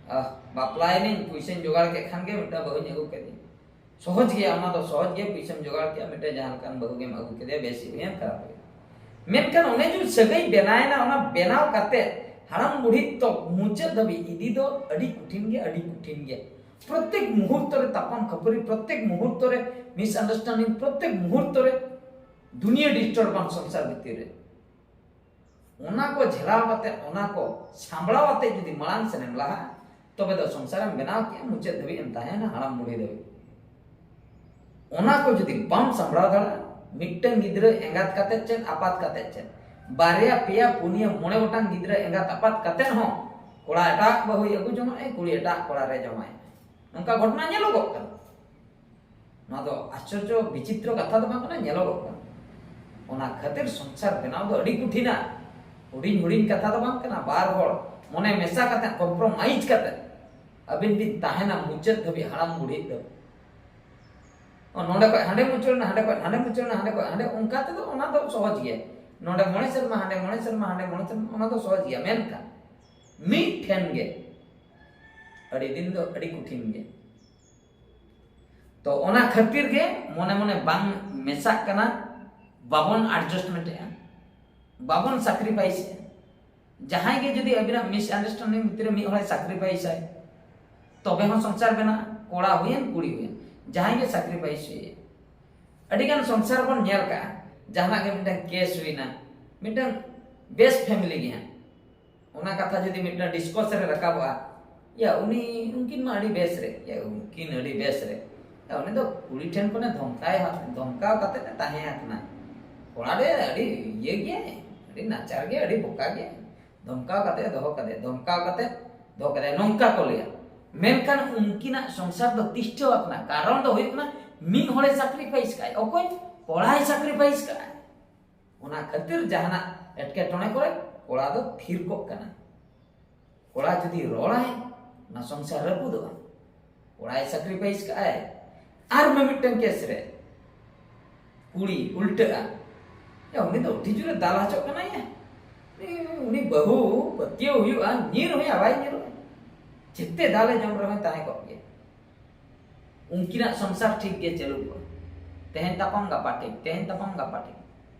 "ᱟᱦ, ᱵᱟᱯᱞᱟᱭᱮᱱᱟᱹᱧ, ᱯᱩᱭᱥᱟᱹᱧ ᱡᱚᱜᱟᱲ ᱠᱮᱫ ᱠᱷᱟᱱ ᱜᱮ ᱢᱤᱫᱴᱟᱝ ᱵᱟᱹᱦᱩᱧ ᱟᱹᱜᱩ ᱠᱮᱫᱮᱭᱟ", ᱥᱚᱦᱚᱡ ᱜᱮᱭᱟ, ᱚᱱᱟ ᱫᱚ ᱥᱚᱦᱚᱡ ᱜᱮᱭᱟ᱾ ᱯᱩᱭᱥᱟᱹᱢ ᱡᱚᱜᱟᱲ ᱠᱮᱫᱟ, ᱢᱤᱫᱴᱟᱝ ᱡᱟᱦᱟᱸ ᱞᱮᱠᱟᱱ ᱵᱟᱹᱦᱩ ᱜᱮᱢ ᱟᱹᱜᱩ ᱠᱮᱫᱮᱭᱟ, ᱵᱮᱥ ᱦᱩᱭᱮᱱ, ᱠᱷᱟᱨᱟᱯ ᱦᱩᱭᱮᱱ᱾ ᱢᱮᱱᱠᱷᱟᱱ ᱚᱱᱮ ᱡᱮ ᱥᱟᱹᱜᱟᱹᱭ ᱵᱮᱱᱟᱣᱮᱱᱟ, ᱚᱱᱟ ᱵᱮᱱᱟᱣ ᱠᱟᱛᱮ ᱦᱟᱲᱟᱢ ᱵᱩᱲᱦᱤ ᱛᱚ ᱢᱩᱪᱟᱹᱫ ᱫᱷᱟᱹᱵᱤᱡ ᱤᱫᱤ ᱫᱚ ᱟᱹᱰᱤ ᱠᱚᱴᱷᱤᱱ ᱜᱮᱭᱟ, ᱟᱹᱰᱤ ᱠᱚᱴᱷᱤᱱ ᱜᱮᱭᱟ᱾ ᱯᱨᱚᱛᱮᱠ ᱢᱩᱦᱩᱨᱛᱚ ᱨᱮ ᱛᱟᱯᱟᱢ ᱠᱷᱟᱹᱯᱟᱹᱨᱤ, ᱯᱨᱚᱛᱮᱠ ᱢᱩᱦᱩᱨᱛᱚ ᱨᱮ misunderstanding, ᱯᱨᱚᱛᱮᱠ ᱢᱩᱦᱩᱨᱛᱚ ᱨᱮ ᱫᱩᱱᱤᱭᱟᱹ disturbance ᱥᱚᱝᱥᱟᱨ ᱵᱷᱤᱛᱤᱨ ᱨᱮ᱾ ᱚᱱᱟ ᱠᱚ ᱡᱷᱮᱞᱟᱣ ᱠᱟᱛᱮ, ᱚᱱᱟ ᱠᱚ ᱥᱟᱢᱵᱲᱟᱣ ᱠᱟᱛᱮ ᱡᱩᱫᱤ ᱢᱟᱲᱟᱝ ᱥᱮᱱᱮᱢ ᱞᱟᱦᱟᱜᱼᱟ, ᱛᱚᱵᱮ ᱫᱚ ᱥᱚᱝᱥᱟᱨᱮᱢ ᱵᱮᱱᱟᱣ ᱠᱮᱜᱼᱟ, ᱢᱩᱪᱟᱹᱫ ᱫᱷᱟᱹᱵᱤᱡ ᱮᱢ ᱛᱟᱦᱮᱱᱟ, ᱦᱟᱲᱟᱢ ᱵᱩᱲᱦᱤ ᱫᱷᱟᱹᱵᱤᱡ᱾ ᱚᱱᱟ ᱠᱚ ᱡᱩᱫᱤ ᱵᱟᱢ ᱥᱟᱢᱵᱲᱟᱣ ᱫᱟᱲᱮᱭᱟᱜᱼᱟ, ᱢᱤᱫᱴᱟᱝ ᱜᱤᱫᱽᱨᱟᱹ ᱮᱸᱜᱟᱛ ᱠᱟᱛᱮ ᱪᱮᱫ, ᱟᱯᱟᱛ ᱠᱟᱛᱮ ᱪᱮᱫ, ᱵᱟᱨᱭᱟ, ᱯᱮᱭᱟ, ᱯᱩᱱᱭᱟᱹ, ᱢᱚᱬᱮ ᱜᱚᱴᱟᱝ ᱜᱤᱫᱽᱨᱟᱹ ᱮᱸᱜᱟᱛ ᱟᱯᱟᱛ ᱠᱟᱛᱮ ᱦᱚᱸ ᱠᱚᱲᱟ ᱮᱴᱟᱜ ᱵᱟᱹᱦᱩᱭ ᱟᱹᱜᱩ ᱡᱚᱝᱟᱭ, ᱠᱩᱲᱤ ᱮᱴᱟᱜ ᱠᱚᱲᱟ ᱨᱮ ᱡᱟᱶᱟᱭ᱾ ᱱᱚᱝᱠᱟ ᱜᱷᱚᱴᱚᱱᱟ ᱧᱮᱞᱚᱜᱚᱜ ᱠᱟᱱᱟ᱾ ᱱᱚᱣᱟ ᱫᱚ ᱟᱥᱪᱚᱨᱡᱚ ᱵᱤᱪᱤᱛᱨᱚ ᱠᱟᱛᱷᱟ ᱫᱚ ᱵᱟᱝ ᱠᱟᱱᱟ, ᱧᱮᱞᱚᱜᱚᱜ ᱠᱟᱱᱟ᱾ ᱚᱱᱟ ᱠᱷᱟᱹᱛᱤᱨ ᱥᱚᱝᱥᱟᱨ ᱵᱮᱱᱟᱣ ᱫᱚ ᱟᱹᱰᱤ ᱠᱚᱴᱷᱤᱱᱟ᱾ ᱦᱩᱰᱤᱧ ᱦᱩᱰᱤᱧ ᱠᱟᱛᱷᱟ ᱫᱚ ᱵᱟᱝ ᱠᱟᱱᱟ᱾ ᱵᱟᱨ ᱦᱚᱲ ᱢᱚᱱᱮ ᱢᱮᱥᱟ ᱠᱟᱛᱮ, compromise ᱠᱟᱛᱮ ᱟᱹᱵᱤᱱ ᱵᱤᱱ ᱛᱟᱦᱮᱱᱟ ᱢᱩᱪᱟᱹᱫ ᱫᱷᱟᱹᱵᱤᱡ, ᱦᱟᱲᱟᱢ ᱵᱩᱲᱦᱤ ᱫᱷᱟᱹᱵᱤᱡ᱾ ᱱᱚᱰᱮ ᱠᱷᱚᱱ ᱦᱟᱸᱰᱮ ᱢᱩᱪᱟᱹᱫ ᱮᱱᱟ, ᱦᱟᱸᱰᱮ ᱠᱷᱚᱱ ᱦᱟᱸᱰᱮ ᱢᱩᱪᱟᱹᱫ ᱮᱱᱟ, ᱦᱟᱸᱰᱮ ᱠᱷᱚᱱ ᱦᱟᱸᱰᱮ, ᱚᱱᱠᱟ ᱛᱮᱫᱚ ᱚᱱᱟ ᱫᱚ ᱥᱚᱦᱚᱡ ᱜᱮᱭᱟ᱾ ᱱᱚᱰᱮ ᱢᱚᱬᱮ ᱥᱮᱨᱢᱟ, ᱦᱟᱸᱰᱮ ᱢᱚᱬᱮ ᱥᱮᱨᱢᱟ, ᱦᱟᱸᱰᱮ ᱢᱚᱬᱮ ᱥᱮᱨᱢᱟ, ᱚᱱᱟ ᱫᱚ ᱥᱚᱦᱚᱡ ᱜᱮᱭᱟ᱾ ᱢᱮᱱᱠᱷᱟᱱ ᱢᱤᱫ ᱴᱷᱮᱱ ᱜᱮ ᱟᱹᱰᱤ ᱫᱤᱱ ᱫᱚ ᱟᱹᱰᱤ ᱠᱚᱴᱷᱤᱱ ᱜᱮᱭᱟ᱾ ᱛᱚ ᱚᱱᱟ ᱠᱷᱟᱹᱛᱤᱨ ᱜᱮ ᱢᱚᱱᱮ ᱢᱚᱱᱮ ᱵᱟᱝ ᱢᱮᱥᱟᱜ ᱠᱟᱱᱟ, ᱵᱟᱵᱚᱱ adjustment ᱮᱜᱼᱟ, ᱵᱟᱵᱚᱱ sacrifice ᱮᱜᱼᱟ᱾ ᱡᱟᱦᱟᱸᱭ ᱜᱮ ᱡᱩᱫᱤ ᱟᱹᱵᱤᱱᱟᱜ misunderstanding ᱵᱷᱤᱛᱤᱨ ᱨᱮ ᱢᱤᱫ ᱦᱚᱲᱮ sacrifice ᱟᱭ, ᱛᱚᱵᱮ ᱦᱚᱸ ᱥᱚᱝᱥᱟᱨ ᱵᱮᱱᱟᱜᱼᱟ, ᱠᱚᱲᱟ ᱦᱩᱭᱮᱱ ᱠᱩᱲᱤ ᱦᱩᱭᱮᱱ, ᱡᱟᱦᱟᱸᱭ ᱜᱮ sacrifice ᱦᱩᱭᱮᱱ᱾ ᱟᱹᱰᱤᱜᱟᱱ ᱥᱚᱝᱥᱟᱨ ᱵᱚᱱ ᱧᱮᱞ ᱠᱟᱜᱼᱟ, ᱡᱟᱦᱟᱱᱟᱜ ᱜᱮ ᱢᱤᱫᱴᱟᱝ case ᱦᱩᱭᱱᱟ, ᱢᱤᱫᱴᱟᱝ ᱵᱮᱥ family ᱜᱮ ᱦᱟᱸᱜ, ᱚᱱᱟ ᱠᱟᱛᱷᱟ ᱡᱩᱫᱤ ᱢᱤᱫᱴᱟᱝ discussion ᱨᱮ ᱨᱟᱠᱟᱵᱚᱜᱼᱟ, ᱭᱟ ᱩᱱᱤ, ᱩᱱᱠᱤᱱ ᱢᱟ ᱟᱹᱰᱤ ᱵᱮᱥ ᱨᱮ, ᱭᱟ ᱩᱱᱠᱤᱱ ᱟᱹᱰᱤ ᱵᱮᱥ ᱨᱮ, ᱩᱱᱤ ᱫᱚ ᱠᱩᱲᱤ ᱴᱷᱮᱱ ᱠᱷᱚᱱᱮ ᱫᱷᱚᱢᱠᱟᱭ ᱫᱷᱚᱢᱠᱟᱣ ᱠᱟᱛᱮ ᱮ ᱛᱟᱦᱮᱸ ᱟᱠᱟᱱᱟ᱾ ᱠᱚᱲᱟ ᱫᱚ ᱟᱹᱰᱤ ᱤᱭᱟᱹ ᱜᱮᱭᱟᱭ, ᱟᱹᱰᱤ ᱱᱟᱪᱟᱨ ᱜᱮᱭᱟᱭ, ᱟᱹᱰᱤ ᱵᱚᱠᱟ ᱜᱮᱭᱟᱭ᱾ ᱫᱷᱚᱢᱠᱟᱣ ᱠᱟᱛᱮ ᱫᱚᱦᱚ ᱠᱟᱫᱮ, ᱫᱷᱚᱢᱠᱟᱣ ᱠᱟᱛᱮ ᱫᱚᱦᱚ ᱠᱟᱫᱮ, ᱱᱚᱝᱠᱟ ᱠᱚ ᱞᱟᱹᱭᱟ᱾ ᱢᱮᱱᱠᱷᱟᱱ ᱩᱱᱠᱤᱱᱟᱜ ᱥᱚᱝᱥᱟᱨ ᱫᱚ ᱛᱤᱥᱴᱷᱟᱹᱣ ᱟᱠᱟᱱᱟ᱾ ᱠᱟᱨᱚᱱ ᱫᱚ ᱦᱩᱭᱩᱜ ᱠᱟᱱᱟ, ᱢᱤᱫ ᱦᱚᱲᱮ ᱥᱟᱠᱨᱤᱯᱷᱟᱭᱤᱥ ᱠᱟᱜᱼᱟᱭ᱾ ᱚᱠᱚᱭ? ᱠᱚᱲᱟᱭ ᱥᱟᱠᱨᱤᱯᱷᱟᱭᱤᱥ ᱠᱟᱜᱼᱟᱭ᱾ ᱚᱱᱟ ᱠᱷᱟᱹᱛᱤᱨ ᱡᱟᱦᱟᱱᱟᱜ ᱮᱴᱠᱮᱴᱚᱬᱮ ᱠᱚᱨᱮ ᱠᱚᱲᱟ ᱫᱚ ᱛᱷᱤᱨ ᱠᱚᱜ ᱠᱟᱱᱟ᱾ ᱠᱚᱲᱟ ᱡᱩᱫᱤ ᱨᱚᱲᱟᱭ, ᱚᱱᱟ ᱥᱚᱝᱥᱟᱨ ᱨᱟᱹᱯᱩᱫᱚᱜᱼᱟ᱾ ᱠᱚᱲᱟᱭ ᱥᱟᱠᱨᱤᱯᱷᱟᱭᱤᱥ ᱠᱟᱜᱼᱟᱭ᱾ ᱟᱨ ᱢᱤᱢᱤᱫᱴᱟᱝ ᱠᱮᱥ ᱨᱮ ᱠᱩᱲᱤ ᱩᱞᱴᱟᱹᱜᱼᱟ, ᱭᱟ, ᱩᱱᱤ ᱫᱚ ᱟᱹᱰᱤ ᱡᱳᱨᱮ ᱫᱟᱞ ᱦᱚᱪᱚᱜ ᱠᱟᱱᱟᱭ ᱭᱟ᱾ ᱩᱱᱤ, ᱩᱱᱤ ᱵᱟᱹᱦᱩ ᱯᱟᱹᱛᱭᱟᱹᱣ ᱦᱩᱭᱩᱜᱼᱟ, ᱧᱤᱨ ᱦᱚᱸᱭᱟ, ᱵᱟᱭ ᱧᱤᱨᱚᱜᱼᱟ᱾ ᱡᱮᱛᱮ ᱫᱟᱞᱮ ᱡᱚᱢ ᱨᱮᱦᱚᱸ ᱛᱟᱦᱮᱸ ᱠᱚᱜ ᱜᱮᱭᱟ᱾ ᱩᱱᱠᱤᱱᱟᱜ ᱥᱚᱝᱥᱟᱨ ᱴᱷᱤᱠ ᱜᱮ ᱪᱟᱹᱞᱩ ᱠᱚᱜᱼᱟ᱾ ᱛᱮᱦᱮᱧ ᱛᱟᱯᱟᱢ ᱜᱟᱯᱟ ᱴᱷᱤᱠ, ᱛᱮᱦᱮᱧ ᱛᱟᱯᱟᱢ ᱜᱟᱯᱟ ᱴᱷᱤᱠ᱾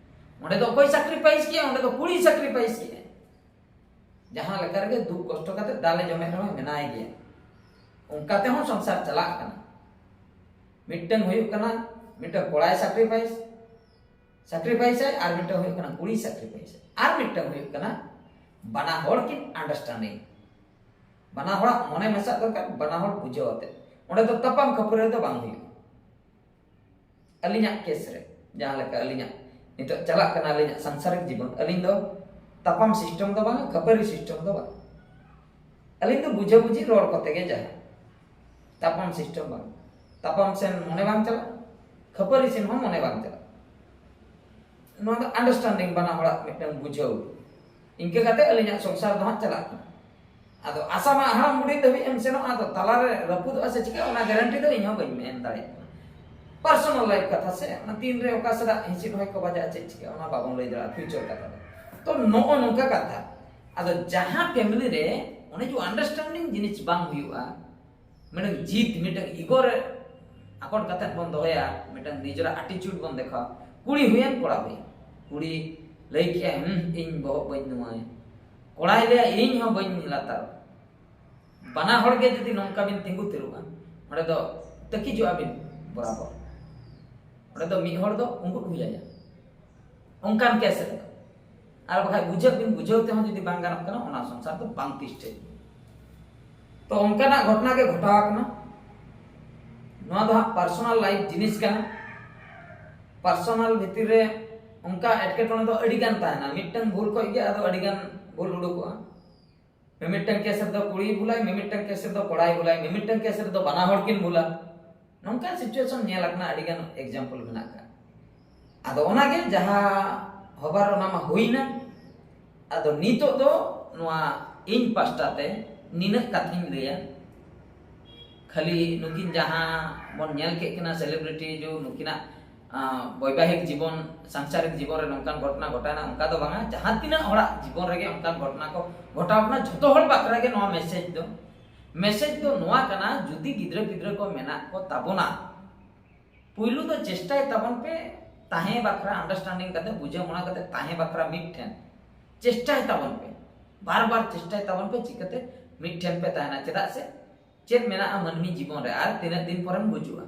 ᱚᱸᱰᱮ ᱫᱚ ᱚᱠᱚᱭ ᱥᱟᱠᱨᱤᱯᱷᱟᱭᱤᱥ ᱠᱮᱜᱼᱟ? ᱚᱸᱰᱮ ᱫᱚ ᱠᱩᱲᱤ ᱥᱟᱠᱨᱤᱯᱷᱟᱭᱤᱥ ᱠᱮᱜᱼᱟ᱾ ᱡᱟᱦᱟᱸ ᱞᱮᱠᱟ ᱨᱮᱜᱮ ᱫᱩᱠ ᱠᱚᱥᱴᱚ ᱠᱟᱛᱮ ᱫᱟᱞᱮ ᱡᱚᱢᱮᱫ ᱨᱮᱦᱚᱸ ᱢᱮᱱᱟᱭ ᱜᱮᱭᱟ᱾ ᱚᱱᱠᱟ ᱛᱮᱦᱚᱸ ᱥᱚᱝᱥᱟᱨ ᱪᱟᱞᱟᱜ ᱠᱟᱱᱟ᱾ ᱢᱤᱫᱴᱟᱝ ᱦᱩᱭᱩᱜ ᱠᱟᱱᱟ, ᱢᱤᱫᱴᱟᱝ ᱠᱚᱲᱟᱭ ᱥᱟᱠᱨᱤᱯᱷᱟᱭᱤᱥ, ᱥᱟᱠᱨᱤᱯᱷᱟᱭᱤᱥ ᱟᱭ, ᱟᱨ ᱢᱤᱫᱴᱟᱝ ᱦᱩᱭᱩᱜ ᱠᱟᱱᱟ ᱠᱩᱲᱤ ᱥᱟᱠᱨᱤᱯᱷᱟᱭᱤᱥ ᱟᱭ, ᱟᱨ ᱢᱤᱫᱴᱟᱝ ᱦᱩᱭᱩᱜ ᱠᱟᱱᱟ ᱵᱟᱱᱟ ᱦᱚᱲ ᱠᱤᱱ ᱟᱱᱰᱟᱨᱥᱴᱮᱱᱰᱤᱝ, ᱵᱟᱱᱟ ᱦᱚᱲᱟᱜ ᱢᱚᱱᱮ ᱢᱮᱥᱟᱜ ᱫᱚᱨᱠᱟᱨ, ᱵᱟᱱᱟ ᱦᱚᱲ ᱵᱩᱡᱷᱟᱹᱣ ᱟᱛᱮ᱾ ᱚᱸᱰᱮ ᱫᱚ ᱛᱟᱯᱟᱢ ᱠᱷᱟᱹᱯᱟᱹᱨᱤ ᱫᱚ ᱵᱟᱝ ᱦᱩᱭᱩᱜᱼᱟ᱾ ᱟᱹᱞᱤᱧᱟᱜ ᱠᱮᱥ ᱨᱮ, ᱡᱟᱦᱟᱸ ᱞᱮᱠᱟ ᱟᱹᱞᱤᱧᱟᱜ ᱱᱤᱛᱚᱜ ᱪᱟᱞᱟᱜ ᱠᱟᱱᱟ ᱟᱹᱞᱤᱧᱟᱜ ᱥᱟᱝᱥᱟᱨᱤᱠ ᱡᱤᱵᱚᱱ, ᱟᱹᱞᱤᱧ ᱫᱚ ᱛᱟᱯᱟᱢ ᱥᱤᱥᱴᱮᱢ ᱫᱚ ᱵᱟᱝ, ᱠᱷᱟᱹᱯᱟᱹᱨᱤ ᱥᱤᱥᱴᱮᱢ ᱫᱚ ᱵᱟᱝ, ᱟᱹᱞᱤᱧ ᱫᱚ ᱵᱩᱡᱷᱟᱹᱵᱩᱡᱷᱤ ᱨᱚᱲ ᱠᱚᱛᱮ ᱜᱮ ᱡᱟᱦᱟᱸ, ᱛᱟᱯᱟᱢ ᱥᱤᱥᱴᱮᱢ ᱵᱟᱝ, ᱛᱟᱯᱟᱢ ᱥᱮᱱ ᱢᱚᱱᱮ ᱵᱟᱝ ᱪᱟᱞᱟᱜ, ᱠᱷᱟᱹᱯᱟᱹᱨᱤ ᱥᱮᱱ ᱦᱚᱸ ᱢᱚᱱᱮ ᱵᱟᱝ ᱪᱟᱞᱟᱜ᱾ ᱱᱚᱣᱟ ᱫᱚ ᱟᱱᱰᱟᱨᱥᱴᱮᱱᱰᱤᱝ, ᱵᱟᱱᱟ ᱦᱚᱲᱟᱜ ᱢᱤᱫᱴᱟᱝ ᱵᱩᱡᱷᱟᱹᱣ᱾ ᱤᱱᱠᱟᱹ ᱠᱟᱛᱮ ᱟᱹᱞᱤᱧᱟᱜ ᱥᱚᱝᱥᱟᱨ ᱫᱚ ᱦᱟᱸᱜ ᱪᱟᱞᱟᱜ ᱠᱟᱱᱟ᱾ ᱟᱫᱚ ᱟᱥᱟ ᱢᱟ ᱦᱟᱲᱟᱢ ᱵᱩᱰᱷᱤ ᱫᱷᱟᱹᱵᱤᱡ ᱮᱢ ᱥᱮᱱᱚᱜᱼᱟ, ᱟᱫᱚ ᱛᱟᱞᱟᱨᱮ ᱨᱟᱹᱯᱩᱫᱚᱜᱼᱟ ᱥᱮ ᱪᱤᱠᱟᱹᱜᱼᱟ, ᱚᱱᱟ ᱜᱮᱨᱮᱱᱴᱤ ᱫᱚ ᱤᱧ ᱦᱚᱸ ᱵᱟᱹᱧ ᱮᱢ ᱫᱟᱲᱮᱭᱟᱜ ᱠᱟᱱᱟ᱾ ᱯᱟᱨᱥᱚᱱᱟᱞ ᱞᱟᱭᱤᱯᱷ ᱠᱟᱛᱷᱟ ᱥᱮ, ᱚᱱᱟ ᱛᱤᱱᱨᱮ ᱚᱠᱟ ᱥᱮᱫᱟᱜ ᱦᱤᱸᱥᱤᱫ ᱦᱚᱭ ᱠᱚ ᱵᱟᱡᱟᱜᱼᱟ, ᱪᱮᱫ ᱪᱤᱠᱟᱹᱜᱼᱟ, ᱚᱱᱟ ᱵᱟᱵᱚᱱ ᱞᱟᱹᱭ ᱫᱟᱲᱮᱭᱟᱜᱼᱟ ᱯᱷᱤᱭᱩᱪᱟᱨ ᱠᱟᱛᱷᱟ ᱫᱚ᱾ ᱛᱚ, ᱱᱚᱜᱼᱚ ᱱᱚᱝᱠᱟ ᱠᱟᱛᱷᱟ᱾ ᱟᱫᱚ ᱡᱟᱦᱟᱸ ᱯᱷᱮᱢᱤᱞᱤ ᱨᱮ ᱚᱱᱮ ᱡᱮ ᱟᱱᱰᱟᱨᱥᱴᱮᱱᱰᱤᱝ ᱡᱤᱱᱤᱥ ᱵᱟᱝ ᱦᱩᱭᱩᱜᱼᱟ, ᱢᱤᱫᱴᱟᱝ ᱡᱤᱫ, ᱢᱤᱫᱴᱟᱝ ᱤᱜᱳ ᱨᱮ ᱟᱠᱚᱴ ᱠᱟᱛᱮᱫ ᱵᱚᱱ ᱫᱚᱦᱚᱭᱟ, ᱢᱤᱫᱴᱟᱝ ᱱᱤᱡᱮᱨᱟᱜ ᱟᱴᱤᱪᱩᱰ ᱵᱚᱱ ᱫᱮᱠᱷᱟᱣᱟ᱾ ᱠᱩᱲᱤ ᱦᱩᱭᱮᱱ, ᱠᱚᱲᱟ ᱦᱩᱭᱮᱱ, ᱠᱩᱲᱤ ᱞᱟᱹᱭ ᱠᱮᱜᱼᱟᱭ, "ᱦᱩᱸ, ᱤᱧ ᱵᱚᱦᱚᱜ ᱵᱟᱹᱧ ᱱᱚᱣᱟᱭᱟ", ᱠᱚᱲᱟᱭ ᱞᱟᱹᱭᱟ, "ᱤᱧ ᱦᱚᱸ ᱵᱟᱹᱧ ᱞᱟᱛᱟᱨ", ᱵᱟᱱᱟ ᱦᱚᱲ ᱜᱮ ᱡᱩᱫᱤ ᱱᱚᱝᱠᱟ ᱵᱤᱱ ᱛᱤᱸᱜᱩ ᱛᱷᱤᱨᱚᱜᱼᱟ, ᱚᱸᱰᱮ ᱫᱚ ᱛᱟᱹᱠᱤᱡᱚᱜᱼᱟ ᱵᱤᱱ ᱵᱚᱨᱟᱵᱚᱨ᱾ ᱚᱸᱰᱮ ᱫᱚ ᱢᱤᱫ ᱦᱚᱲ ᱫᱚ ᱩᱸᱜᱩᱫ ᱦᱩᱭ ᱟᱭᱟ᱾ ᱚᱱᱠᱟᱱ ᱠᱮᱥ ᱨᱮᱫᱚ᱾ ᱟᱨ ᱵᱟᱠᱷᱟᱡ ᱵᱩᱡᱷᱟᱹᱜ ᱵᱤᱱ, ᱵᱩᱡᱷᱟᱹᱣ ᱛᱮᱦᱚᱸ ᱡᱩᱫᱤ ᱵᱟᱝ ᱜᱟᱱᱚᱜ ᱠᱟᱱᱟ, ᱚᱱᱟ ᱥᱚᱝᱥᱟᱨ ᱫᱚ ᱵᱟᱝ ᱛᱤᱥᱴᱷᱟᱹᱭ᱾ ᱛᱚ, ᱚᱱᱠᱟᱱᱟᱜ ᱜᱷᱚᱴᱚᱱᱟ ᱜᱮ ᱜᱷᱚᱴᱟᱣ ᱟᱠᱟᱱᱟ᱾ ᱱᱚᱣᱟ ᱫᱚ ᱦᱟᱸᱜ ᱯᱟᱨᱥᱚᱱᱟᱞ ᱞᱟᱭᱤᱯᱷ ᱡᱤᱱᱤᱥ ᱠᱟᱱᱟ᱾ ᱯᱟᱨᱥᱚᱱᱟᱞ ᱵᱷᱤᱛᱤᱨ ᱨᱮ ᱚᱱᱠᱟ ᱮᱴᱠᱮᱴᱚᱬᱮ ᱫᱚ ᱟᱹᱰᱤ ᱜᱟᱱ ᱛᱟᱦᱮᱱᱟ᱾ ᱢᱤᱫᱴᱟᱝ ᱵᱷᱩᱞ ᱠᱷᱚᱡ ᱜᱮ ᱟᱫᱚ ᱟᱹᱰᱤ ᱜᱟᱱ ᱵᱷᱩᱞ ᱩᱰᱩᱠᱚᱜᱼᱟ᱾ ᱢᱤᱢᱤᱫᱴᱟᱝ ᱠᱮᱥ ᱨᱮᱫᱚ ᱠᱩᱲᱤᱭ ᱵᱷᱩᱞᱟᱭ, ᱢᱤᱢᱤᱫᱴᱟᱝ ᱠᱮᱥ ᱨᱮᱫᱚ ᱠᱚᱲᱟᱭ ᱵᱷᱩᱞᱟᱭ, ᱢᱤᱢᱤᱫᱴᱟᱝ ᱠᱮᱥ ᱨᱮᱫᱚ ᱵᱟᱱᱟ ᱦᱚᱲ ᱠᱤᱱ ᱵᱷᱩᱞᱟ᱾ ᱱᱚᱝᱠᱟ ᱥᱤᱪᱩᱭᱮᱥᱚᱱ ᱧᱮᱞ ᱟᱠᱟᱱᱟ, ᱟᱹᱰᱤ ᱜᱟᱱ ᱮᱠᱡᱟᱢᱯᱚᱞ ᱢᱮᱱᱟᱜ ᱟᱠᱟᱫ᱾ ᱟᱫᱚ ᱚᱱᱟᱜᱮ ᱡᱟᱦᱟᱸ ᱦᱚᱵᱟᱨ, ᱚᱱᱟ ᱢᱟ ᱦᱩᱭᱱᱟ᱾ ᱟᱫᱚ ᱱᱤᱛᱚᱜ ᱫᱚ ᱱᱚᱣᱟ ᱤᱧ ᱯᱟᱥᱴᱟ ᱛᱮ ᱱᱤᱱᱟᱹᱜ ᱠᱟᱛᱷᱟᱧ ᱞᱟᱹᱭᱟ᱾ ᱠᱷᱟᱹᱞᱤ ᱱᱩᱠᱤᱱ ᱡᱟᱦᱟᱸ ᱵᱚᱱ ᱧᱮᱞ ᱠᱮᱫ ᱠᱤᱱᱟ ᱥᱮᱞᱤᱵᱨᱤᱴᱤ, ᱡᱮ ᱱᱩᱠᱤᱱᱟᱜ ᱟᱸ, ᱵᱳᱭᱵᱟᱦᱤᱠ ᱡᱤᱵᱚᱱ, ᱥᱟᱝᱥᱟᱨᱤᱠ ᱡᱤᱵᱚᱱ ᱨᱮ ᱱᱚᱝᱠᱟᱱ ᱜᱷᱚᱴᱚᱱᱟ ᱜᱷᱚᱴᱟᱣᱱᱟ, ᱚᱱᱠᱟ ᱫᱚ ᱵᱟᱝᱟ᱾ ᱡᱟᱦᱟᱸ ᱛᱤᱱᱟᱹᱜ ᱦᱚᱲᱟᱜ ᱡᱤᱵᱚᱱ ᱨᱮᱜᱮ ᱚᱱᱠᱟᱱ ᱜᱷᱚᱴᱚᱱᱟ ᱠᱚ ᱜᱷᱚᱴᱟᱣ ᱠᱟᱱᱟ, ᱡᱷᱚᱛᱚ ᱦᱚᱲ ᱵᱟᱠᱷᱨᱟ ᱜᱮ ᱱᱚᱣᱟ ᱢᱮᱥᱮᱡᱽ ᱫᱚ᱾ ᱢᱮᱥᱮᱡᱽ ᱫᱚ ᱱᱚᱣᱟ ᱠᱟᱱᱟ, ᱡᱩᱫᱤ ᱜᱤᱫᱽᱨᱟᱹ ᱯᱤᱫᱽᱨᱟᱹ ᱠᱚ ᱢᱮᱱᱟᱜ ᱠᱚ ᱛᱟᱵᱚᱱᱟ, ᱯᱩᱭᱞᱩ ᱫᱚ ᱪᱮᱥᱴᱟᱭ ᱛᱟᱵᱚᱱ ᱯᱮ ᱛᱟᱦᱮᱸ ᱵᱟᱠᱷᱨᱟ, ᱟᱱᱰᱟᱨᱥᱴᱮᱱᱰᱤᱝ ᱠᱟᱛᱮ, ᱵᱩᱡᱷᱟᱹᱣ ᱢᱚᱱᱟ ᱠᱟᱛᱮ ᱛᱟᱦᱮᱸ ᱵᱟᱠᱷᱨᱟ ᱢᱤᱫ ᱴᱷᱮᱱ ᱪᱮᱥᱴᱟᱭ ᱛᱟᱵᱚᱱ ᱯᱮ᱾ ᱵᱟᱨ ᱵᱟᱨ ᱪᱮᱥᱴᱟᱭ ᱛᱟᱵᱚᱱ ᱯᱮ, ᱪᱤᱠᱟᱹᱛᱮ ᱢᱤᱫ ᱴᱷᱮᱱ ᱯᱮ ᱛᱟᱦᱮᱱᱟ? ᱪᱮᱫᱟᱜ ᱥᱮ ᱪᱮᱫ ᱢᱮᱱᱟᱜᱼᱟ ᱢᱟᱹᱱᱢᱤ ᱡᱤᱵᱚᱱ ᱨᱮ, ᱟᱨ ᱛᱤᱱᱟᱹᱜ ᱫᱤᱱ ᱯᱚᱨᱮᱢ ᱜᱩᱡᱩᱜᱼᱟ?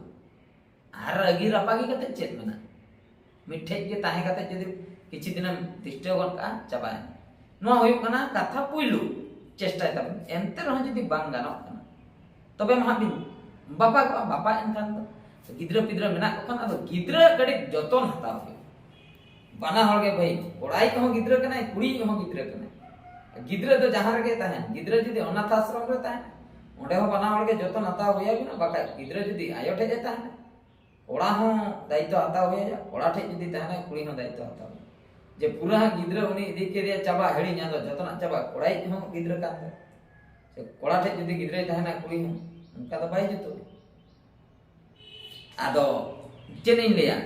ᱟᱨ ᱨᱟᱹᱜᱤ ᱨᱟᱯᱟᱜᱤ ᱠᱟᱛᱮ ᱪᱮᱫ ᱢᱮᱱᱟᱜᱼᱟ? ᱢᱤᱫᱴᱷᱮᱡ ᱜᱮ ᱛᱟᱦᱮᱸ ᱠᱟᱛᱮ ᱡᱩᱫᱤ ᱠᱤᱪᱷᱩ ᱫᱤᱱᱮᱢ ᱛᱤᱥᱴᱟᱹᱣ ᱜᱚᱫ ᱠᱟᱜᱼᱟ, ᱪᱟᱵᱟᱭᱮᱱᱟ᱾ ᱱᱚᱣᱟ ᱦᱩᱭᱩᱜ ᱠᱟᱱᱟ ᱠᱟᱛᱷᱟ ᱯᱩᱭᱞᱩ, ᱪᱮᱥᱴᱟᱭ ᱛᱟᱵᱚᱱ᱾ ᱮᱱᱛᱮ ᱨᱮᱦᱚᱸ ᱡᱩᱫᱤ ᱵᱟᱝ ᱜᱟᱱᱚᱜ ᱠᱟᱱᱟ, ᱛᱚᱵᱮ ᱢᱟ ᱦᱟᱸᱜ ᱵᱤᱱ ᱵᱟᱯᱟᱜᱚᱜᱼᱟ᱾ ᱵᱟᱯᱟ ᱮᱱᱠᱷᱟᱱ ᱫᱚ ᱜᱤᱫᱽᱨᱟᱹ ᱯᱤᱫᱽᱨᱟᱹ ᱢᱮᱱᱟᱜ ᱠᱚ ᱠᱷᱟᱱ ᱟᱫᱚ ᱜᱤᱫᱽᱨᱟᱹ ᱠᱟᱹᱴᱤᱡ ᱡᱚᱛᱚᱱ ᱦᱟᱛᱟᱣ ᱦᱩᱭᱩᱜᱼᱟ᱾ ᱵᱟᱱᱟ ᱦᱚᱲ ᱜᱮ ᱵᱷᱟᱹᱭ, ᱠᱚᱲᱟᱭᱤᱡ ᱦᱚᱸ ᱜᱤᱫᱽᱨᱟᱹ ᱠᱟᱱᱟᱭ, ᱠᱩᱲᱤᱭᱤᱡ ᱦᱚᱸ ᱜᱤᱫᱽᱨᱟᱹ ᱠᱟᱱᱟᱭ᱾ ᱜᱤᱫᱽᱨᱟᱹ ᱫᱚ ᱡᱟᱦᱟᱸ ᱨᱮᱜᱮ ᱛᱟᱦᱮᱱ, ᱜᱤᱫᱽᱨᱟᱹ ᱡᱩᱫᱤ ᱚᱱᱟᱛᱷ ᱟᱥᱨᱚᱢ ᱨᱮ ᱛᱟᱦᱮᱱ, ᱚᱸᱰᱮ ᱦᱚᱸ ᱵᱟᱱᱟ ᱦᱚᱲ ᱜᱮ ᱡᱚᱛᱚᱱ ᱦᱟᱛᱟᱣ ᱦᱩᱭ ᱟᱵᱤᱱᱟ᱾ ᱵᱟᱠᱷᱟᱡ ᱜᱤᱫᱽᱨᱟᱹ ᱡᱩᱫᱤ ᱟᱭᱳ ᱴᱷᱮᱡ ᱮ ᱛᱟᱦᱮᱱᱟ, ᱠᱚᱲᱟ ᱦᱚᱸ ᱫᱟᱭᱤᱛᱛᱚ ᱦᱟᱛᱟᱣ ᱦᱩᱭ ᱟᱭᱟ, ᱠᱚᱲᱟ ᱴᱷᱮᱡ ᱡᱩᱫᱤ ᱛᱟᱦᱮᱱᱟ, ᱠᱩᱲᱤ ᱦᱚᱸ ᱫᱟᱭᱤᱛᱛᱚ ᱦᱟᱛᱟᱣ ᱦᱩᱭ ᱟᱭᱟ᱾ ᱡᱮ ᱯᱩᱨᱟᱹ ᱦᱟᱸᱜ ᱜᱤᱫᱽᱨᱟᱹ ᱩᱱᱤ ᱤᱫᱤ ᱠᱮᱫᱮᱭᱟ, ᱪᱟᱵᱟ, ᱦᱤᱲᱤᱧ, ᱟᱫᱚ ᱡᱚᱛᱚᱱᱟᱜ ᱪᱟᱵᱟ, ᱠᱚᱲᱟᱭᱤᱡ ᱦᱚᱸ ᱜᱤᱫᱽᱨᱟᱹ ᱠᱟᱱ ᱛᱟᱭᱟ᱾ ᱥᱮ ᱠᱚᱲᱟ ᱴᱷᱮᱡ ᱡᱩᱫᱤ ᱜᱤᱫᱽᱨᱟᱹᱭ ᱛᱟᱦᱮᱱᱟ, ᱠᱩᱲᱤ ᱦᱚᱸ, ᱚᱱᱠᱟ ᱫᱚ ᱵᱟᱭ ᱡᱩᱛᱩᱜᱼᱟ᱾ ᱟᱫᱚ ᱪᱮᱫ ᱤᱧ ᱞᱟᱹᱭᱟ,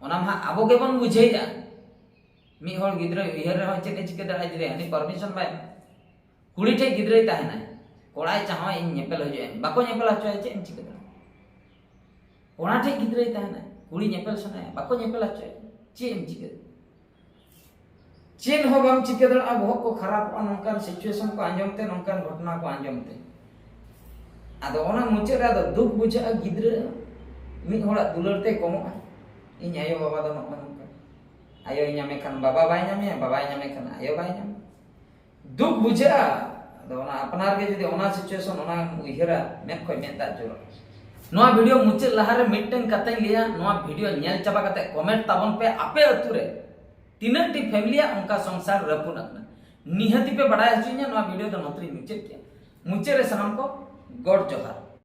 ᱚᱱᱟ ᱢᱟ ᱟᱵᱚ ᱜᱮᱵᱚᱱ ᱵᱩᱡᱷᱟᱹᱣᱮᱫᱼᱟ᱾ ᱢᱤᱫ ᱦᱚᱲ ᱜᱤᱫᱽᱨᱟᱹ ᱩᱭᱦᱟᱹᱨ ᱨᱮᱦᱚᱸ ᱪᱮᱫ ᱮ ᱪᱤᱠᱟᱹ ᱫᱟᱲᱮᱭᱟᱜᱼᱟ ᱡᱩᱫᱤ ᱦᱟᱹᱱᱤ ᱯᱟᱨᱢᱤᱥᱚᱱ ᱵᱟᱭ ᱮᱢᱟ? ᱠᱩᱲᱤ ᱴᱷᱮᱡ ᱜᱤᱫᱽᱨᱟᱹᱭ ᱛᱟᱦᱮᱱᱟᱭ, ᱠᱚᱲᱟᱭ ᱪᱟᱦᱟᱣᱟ ᱤᱧ ᱧᱮᱯᱮᱞ ᱦᱤᱡᱩᱜ ᱟᱹᱧ, ᱵᱟᱠᱚ ᱧᱮᱯᱮᱞ ᱦᱚᱪᱚᱭᱟ, ᱪᱮᱫ ᱮᱢ ᱪᱤᱠᱟᱹ ᱫᱟᱲᱮᱭᱟᱜᱼᱟ? ᱠᱚᱲᱟ ᱴᱷᱮᱡ ᱜᱤᱫᱽᱨᱟᱹᱭ ᱛᱟᱦᱮᱱᱟᱭ, ᱠᱩᱲᱤ ᱧᱮᱯᱮᱞ ᱥᱟᱱᱟᱭᱟ, ᱵᱟᱠᱚ ᱧᱮᱯᱮᱞ ᱦᱚᱪᱚᱭᱟ, ᱪᱮᱫ ᱮᱢ ᱪᱤᱠᱟᱹ? ᱪᱮᱫ ᱦᱚᱸ ᱵᱟᱢ ᱪᱤᱠᱟᱹ ᱫᱟᱲᱮᱭᱟᱜᱼᱟ᱾ ᱵᱚᱦᱚᱜ ᱠᱚ ᱠᱷᱟᱨᱟᱯᱚᱜᱼᱟ, ᱱᱚᱝᱠᱟᱱ ᱥᱤᱪᱩᱭᱮᱥᱚᱱ ᱠᱚ ᱟᱸᱡᱚᱢ ᱛᱮ, ᱱᱚᱝᱠᱟᱱ ᱜᱷᱚᱴᱚᱱᱟ ᱠᱚ ᱟᱸᱡᱚᱢ ᱛᱮ᱾ ᱟᱫᱚ ᱚᱱᱟ ᱢᱩᱪᱟᱹᱫ ᱨᱮ ᱟᱫᱚ ᱫᱩᱠ ᱵᱩᱡᱷᱟᱹᱜᱼᱟ, ᱜᱤᱫᱽᱨᱟᱹ ᱢᱤᱫ ᱦᱚᱲᱟᱜ ᱫᱩᱞᱟᱹᱲ ᱛᱮ ᱠᱚᱢᱚᱜᱼᱟ᱾ ᱤᱧ ᱟᱭᱳ ᱵᱟᱵᱟ ᱫᱚ ᱱᱚᱜᱼᱚ ᱱᱚᱝᱠᱟ, ᱟᱭᱳᱭ ᱧᱟᱢᱮ ᱠᱷᱟᱱ ᱵᱟᱵᱟ ᱵᱟᱭ ᱧᱟᱢᱮᱭᱟ, ᱵᱟᱵᱟᱭ ᱧᱟᱢᱮ ᱠᱷᱟᱱ ᱟᱭᱳ ᱵᱟᱭ ᱧᱟᱢᱮᱭᱟ᱾ ᱫᱩᱠ ᱵᱩᱡᱷᱟᱹᱜᱼᱟ᱾ ᱟᱫᱚ ᱚᱱᱟ ᱟᱯᱱᱟᱨ ᱜᱮ ᱡᱩᱫᱤ ᱚᱱᱟ ᱥᱤᱪᱩᱭᱮᱥᱚᱱ, ᱚᱱᱟᱢ ᱩᱭᱦᱟᱹᱨᱟ, ᱢᱮᱫ ᱠᱷᱚᱡ ᱢᱮᱫ ᱫᱟᱜ ᱡᱚᱨᱚᱜᱼᱟ᱾ ᱱᱚᱣᱟ ᱵᱷᱤᱰᱤᱭᱳ ᱢᱩᱪᱟᱹᱫ ᱞᱟᱦᱟᱨᱮ ᱢᱤᱫᱴᱟᱝ ᱠᱟᱛᱷᱟᱧ ᱞᱟᱹᱭᱟ, ᱱᱚᱣᱟ ᱵᱷᱤᱰᱤᱭᱳ ᱧᱮᱞ ᱪᱟᱵᱟ ᱠᱟᱛᱮ ᱠᱚᱢᱮᱱᱴ ᱛᱟᱵᱚᱱ ᱯᱮ, ᱟᱯᱮ ᱟᱹᱛᱩ ᱨᱮ ᱛᱤᱱᱟᱹᱜ ᱴᱤ ᱯᱷᱮᱢᱤᱞᱤᱭᱟᱜ ᱚᱱᱠᱟ ᱥᱚᱝᱥᱟᱨ ᱨᱟᱹᱯᱩᱫ ᱟᱠᱟᱱᱟ᱾ ᱱᱤᱦᱟᱹᱛᱤ ᱯᱮ ᱵᱟᱰᱟᱭ ᱦᱚᱪᱚᱧᱟ, ᱱᱚᱣᱟ ᱵᱷᱤᱰᱤᱭᱳ ᱫᱚ ᱱᱚᱛᱮᱨᱤᱧ ᱢᱩᱪᱟᱹᱫ ᱠᱮᱭᱟ᱾ ᱢᱩᱪᱟᱹᱫ ᱨᱮ ᱥᱟᱱᱟᱢ ᱠᱚ ᱜᱚᱰ ᱡᱚᱦᱟᱨ᱾